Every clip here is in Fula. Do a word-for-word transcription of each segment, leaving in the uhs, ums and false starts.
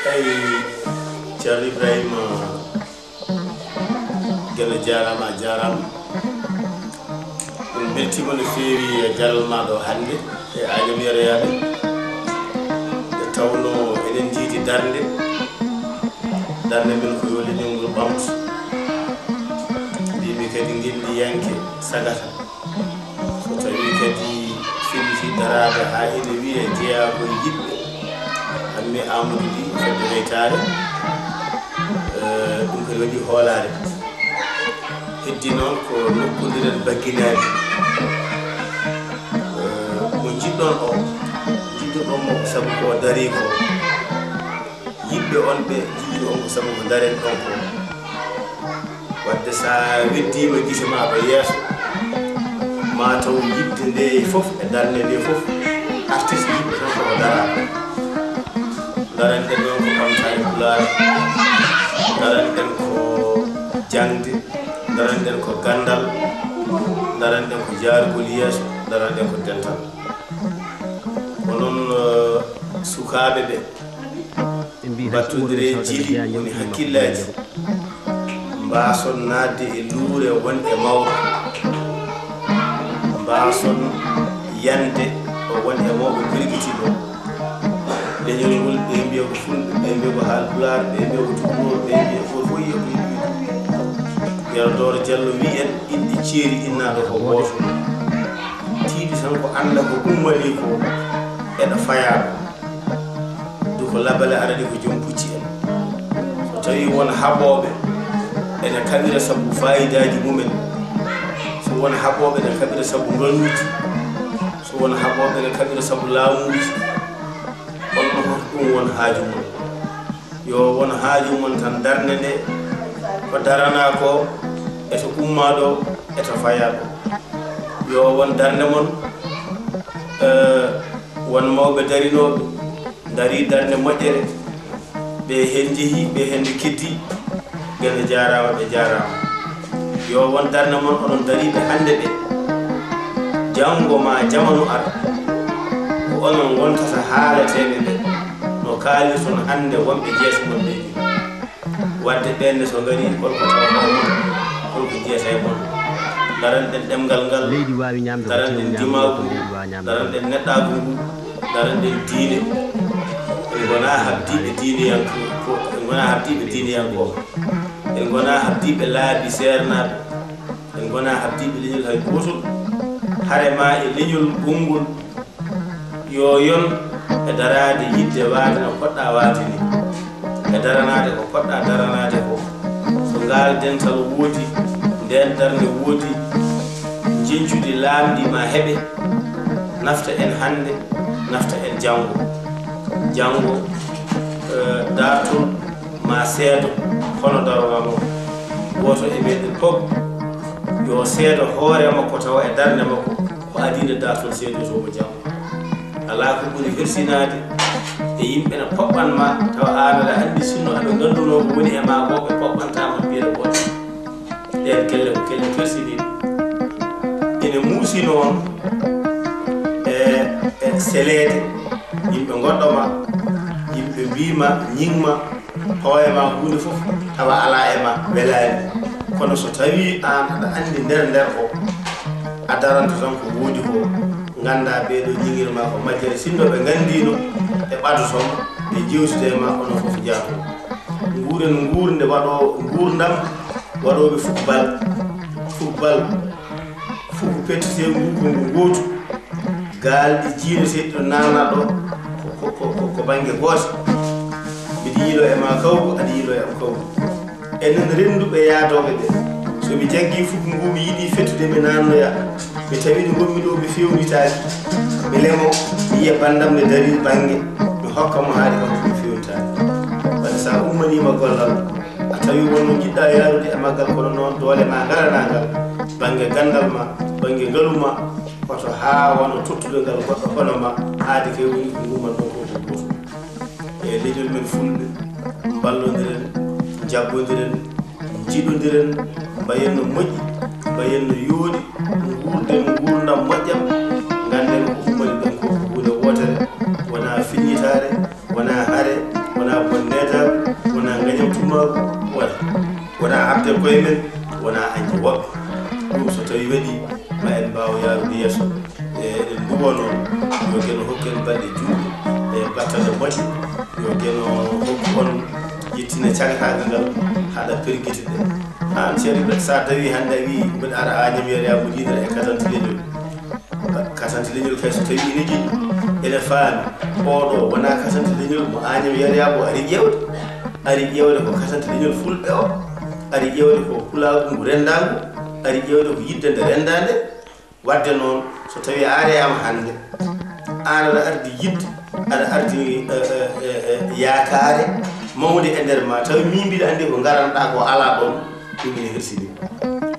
Eyi, Ceerno Ibrahima Geno, jaaraama, a jaaraama. Min mbeltiima no feewi e garal maa ɗo hannde e Agnam Yero Yaaɓe. Nde tawnoo eɗen njiidi darnde, darnde men ko yo leñol ngol ɓamtu. Mbimi kadi ngenndiyanke sagata. So tawii kadi filliti daraade haa ene wiyee jeyaa ko e yiɗɓe, Hammet Aamadu Lih, fedde reytaare, eh, ɗum kadi waɗi hoolaare. Heddi noon ko nokkondiren bagginaade. Eh, mo njiɗɗon o, njiɗɗon mo ko sabu ko o darii ko. Yiɗɓe on ɓe njiɗi on ko sabu ko ndaren ɗon ko. Wadde so a weddiima gite maa ɗo yeeso, ma taw yiɗde nde fof e darnde nde fof, artiste yiɗɓe tan ko o dara. Daranɗen noon ko ɓamtaare Pulaar, daranɗen ko jaŋde, daranɗen ko ganndal, daranɗen ko jaarugol yeeso, daranɗen ko dental. Ko noon, eh, sukaaɓe ɓe, mbattondire jili woni hakkillaaji, mbaason naatde e luure won e mawɓe, mbaason yande o won e mawɓe bergitiiɓe. Leñol ngol, ɓe mbiya ko Fulɓe, ɓe mbiya ko Haalpulaar, ɓe mbiya ko Tukulóor, ɓe mbiya ko fof yiya ko yiɗi wiide. Yero Dooro Jallo wi en, inɗe ceeri innaaɗo ko gooto. Tiiɗi tan ko annda ko ummanii ko eɗa fayaa ɗo. Du ko labale arani ko joom pucci en. So tawii won haɓooɓe ene kaɓira sabu faayidaaji mumen, so won haɓooɓe ene kaɓira sabu ngaluuji, so won haɓooɓe ene kaɓira sabu laamuuji, on no hoto ɗum won haaju mum. Yo won haaju mon tan darnde nde, ko daranaa ko, e to ummaa ɗo, e to fayaa ɗo. Yo won darnde mon, eh, won mawɓe darinooɓe, ndarii darnde moƴƴere, ɓe heen njehii, ɓe heen nde keddii, Geno jaaraama, ɓe jaaraama. Yo won darnde mon onon dariiɓe hannde ɓe. Janngo ma jamanu ara, ko onon ngontata haalateeɓe ɓe, no kaalirton hannde wonɓe jeese mon ɓe. Wadde ɓeen ne so ngarii, holko tawata e mon, holko jiyata e mon? Daranɗen ɗemngal ngal, daranɗen ndimaagu ngu, daranɗen neɗɗaagu ngu, daranɗen diine. En ngonaa habdiiɓe diineyanko-, ko, en ngonaa habdiiɓe diineyankooɓe. En ngonaa habdiiɓe laabi seernaaɓe. En ngonaa habdiiɓe leñol hay gootol. Hare ma e leñol gonngol yo yon e daraade yiɗde waade no poɗɗaa waade ni, e daranaade ko poɗɗaa daranaade ko. So ngaal dental woodi, ndeen darnde woodi, njeñcudi laamɗi ma heɓe, nafta en hannde, nafta en janngo. Janngo, eh, daartol ma seedo hono darorama. Gooto e meɗen fof yo seedo hoore makko tawa e darnde makko ko adii nde daartol seedoto mo jam. Alaa ko ɓuri hersinaade e yimɓe ne poɓɓan ma tawa aan aɗa anndi sinno aɓe ngannduno ko woni e ma ko ɓe poɓɓanta ma mbiyeɗe gooto. Ɗeen kelle ko kelle hersiniiɗe. Ene muusi noon e, e seleede yimɓe ngoɗɗo ma, yimɓe mbii ma, ñing ma, tawa e ma huunde fof, tawa alaa e ma, welaani. Kono so tawii aan aɗa anndi nder nder o, a daranto tan ko woodi ko, nganndaa ɓee ɗoo ñiŋir ma ko majjere, sinno ɓe nganndiino ɓe ɓadoto ma, ɓe njeewtida e ma, onon fof njaato. Nguuren nguurnde waɗo, nguurndam waɗooɓe football, football, fof ko pettitee ngu ko ngu gootu. Gaalɗi jiineteeɗi ɗo naatna ɗo ko, ko, ko, ko, ko bannge gooto. Mbiɗa yiiloo e ma kawgu, aɗa yiiloo e am kawgu. Enen rennduɓe yaadooɓe ɓe, so mi jaggii fof ngu mi yiɗi fettude mi naatnoya, mi tawi ɗo ngonmi ɗo mi fewnitaaki, mi lemo, mi yiya banndam ne darii bannge, mi hokka mo haali kanko mi fewnitaaki. Wadde so a ummaniima gollal, a tawi wonno jiɗɗa yaarude e maggal, kono noon doole ma ngalanaa ngal, bannge ganndal ma, bannge ngalu ma, hoto haa wano tottude ngal goɗɗo hono ma, aadi kay woni ko nguman ɗon ko ko gooto. E leñol men Fulɓe, mballondiren, njabbondiren, njiɗondiren, mbayen no moƴƴi, mbayen no yooɗi, nguurden nguurndam moƴƴam, ngannden ko ummani ɗen ko ko huunde wootere, wonaa fiññitaare, wonaa hare, wonaa bonneede. Koye men wona añde woɓɓe. Ɗum so tawi waɗi, ma en mbaaw yaarude yeeso. E eɗen nduwo noon, yo Geno hokku en balɗe juutɗe e battane moƴƴe. Yo Geno hokku on yettina cagataagal ngal, haɗa pergiti ɗe. Aan ceerno, so a tawi hannde a wii mbeɗa ara Añam Yariya mo ɗiɗere e katante leñol. Katante leñol kay so tawi ene jeyi, ene faami, oɗo wona katante leñol mo Añam Yariya mo ari ƴeewde. Ari ƴeewde ko katante leñol fulɓe o. Ari ƴeewde ko pulaagu ngu renndaangu. Ari ƴeewde ko yidde nde renndaande. Waɗde noon, so tawi a ari am hannde, aan aɗa ardi yidde, aɗa ardi, eh, eh, eh, eh, yaakaare mawnde e nder ma, tawi min mbiɗa anndi ko ngaranɗaa ko alaa ɗoon, ɗum ene hersini.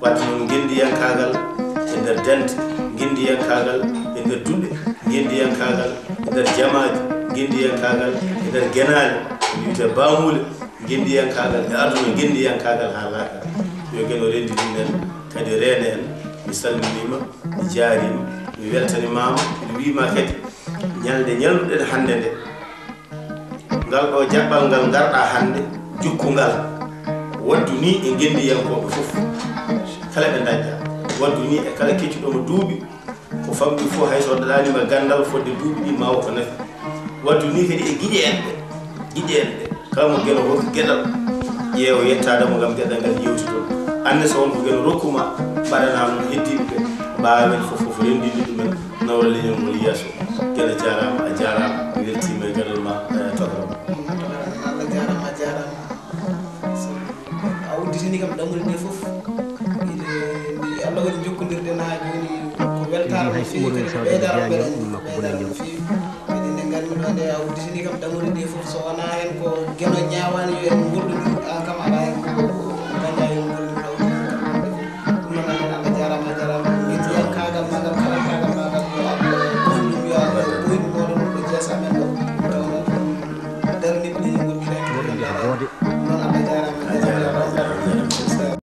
Waɗde noon, ngenndiyankaagal e nder dente, ngenndiyankaagal e nder duɗe, ngenndiyankaagal e nder jamaaji, ngenndiyankaagal e nder genaale, wiyetee baamuule, ngenndiyankaagal e aduna, ngenndiyankaagal haa laakara. Yo Geno renndin en, kadi reena en. Mi salminiima, mi jaariima, mi weltanimaama, mi wiima kadi ñalnde ñalluɗen hannde nde, ngal ɗo jaɓɓal ngal ngarɗaa hannde, jokku ngal. Waɗdu nii e ngenndiyankooɓe fof, kala ɓe ndañɗaa. Waɗdu nii e kala keccuɗo mo duuɓi, ko famɗi fof, hay so daɗaani ma ganndal fodde duuɓi ɗi, ma o ko nafi. Waɗdu nii kadi e giƴe en ɓe, giƴe en ɓe. Kala mo Geno hokki geɗal, ƴeewa yettaade mo ngam geɗal ngal yewtitoon. Aan ne, so won ko Geno rokku ma, mbaɗanaa noon heddiiɓe ɓe, mbaawen fof fof renndinde ɗumen, nawra leñol ngol yeeso. Geno jaaraama, a jaaraama, mi weltiima e gaɗal ma, eh, Tokoro. Allah jaaraama, a jaaraama. A udditini kam dammuɗe ɗe fof. Ine mbiyi Allah waɗi jokkondirde na jooni ko weltaare no feewi, kadi ko ɓeydaare ɓeydaare no feewi. Kadi nde nganmi ɗo nde a udditini kam dammuɗe ɗe fof, so wonaa heen ko Geno ñaawaani yo en ngollodir, aan kam alaa heen ko dañaa yo en ngollodir, a udditini kam dammuɗe ɗe fof. Ɗum noon Allah jaaraama, a jaaraama. Ngenndiyankaagal ma ngal, karankaagal ma ngal, yo Allah ɓooynu ɗum, yo Allah ɓooynu mawɗo ɗum ɗo jeesa amen ɗo. Taw noon daraniiɓe ɗe ngol kiraaki.